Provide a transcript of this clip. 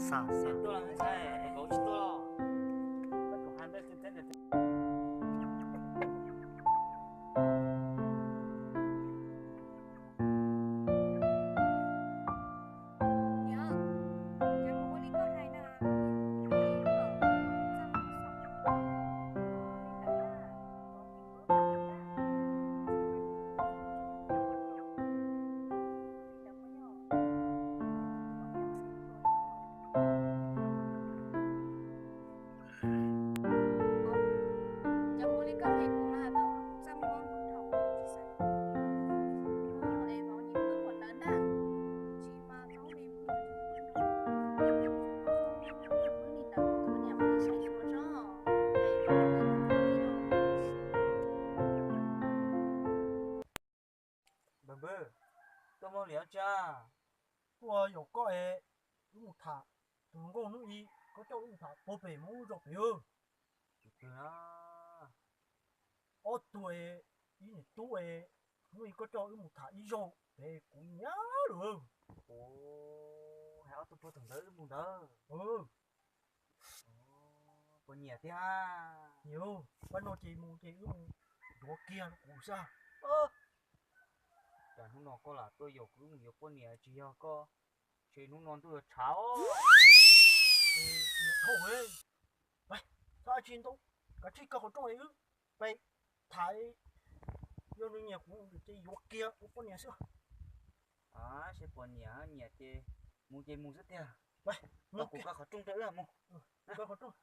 Tuaj los ntxhais, vauv tsis tuaj los? Npawg, npawg, tuaj moog li os tsa. Tuaj yaum koj es wb mus tham tus hluas nkauj hnub i, koj coj wb mus tham puag pem mus ub zog pem. Tus twg na? Ob tug es, ib niam tub es, hnub i koj coj wb mus tham ib zaug pem kuv nyiam lawm. Hais ob tug puag thaum ntawd wb mus ntawd. Puas nyiam tiag? Nyiam, pab no ces mus ces wb mus yuav kiag kuv xwb. Cas hnub no koj lam tuaj yaum kuv wb mus yuav poj niam tsis yog koj, ces hnub no ntuj yuav tshav os. Nyiam dhau, thov tsis ntau, kav tsij kaw qhov rooj es wb pem tham, yog nws nyiam kuv ces yuav kiag ua poj niam xwb. Seb puas nyiam, nyiam ces mus ces mus xwb tiag. Kuv kaw qhov rooj rau wb mus. Kaw qhov rooj.